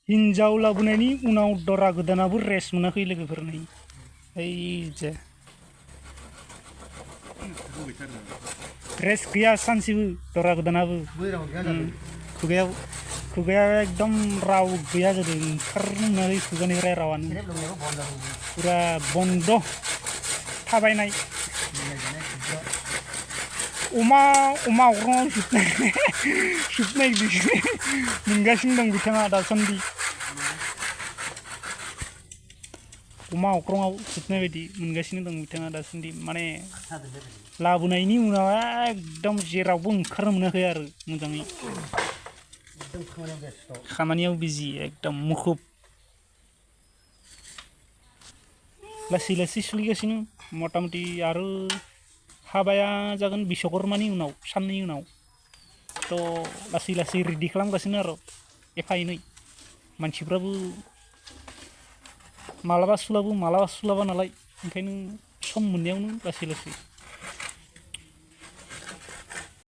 हिन्जाव लाबोनायनि उनाव दरा गोदानाबो रेस्ट मोनाखै लोगोफोर नै ओइजे रेस्ट गैया सानसेबो दरा गोदानाबो खुगाया एकदम राव गैया जादों ओंखारनो मोनाखै खुगानिफ्राय रावानो पुरा बन्द थाबायनाय अमा अख्राङाव सोबनाय मोनगासिनो दं बिथाङा दासान्दि अमा अख्राङाव सोबनाय बायदि मोनगासिनो दं बिथाङा दासान्दि माने लाबोनायनि उनाव एकदम जेरावबो ओंखारनो मोनाखै आरो मोजाङै खामानियाव बिजि एकदम मुखुब लासै लासै सोलिगासिनो मथा मथि आरो हाबाया जागोन बिश्वकर्मानि उनाव साननै उनाव थ' लासै लासै रेडि खालामगासिनो आरो एफा एनै मानसिफ्राबो मालाबा सोलाबो मालाबा सोलाबा नालाय ओंखायनो सम मोननायावनो लासै लासै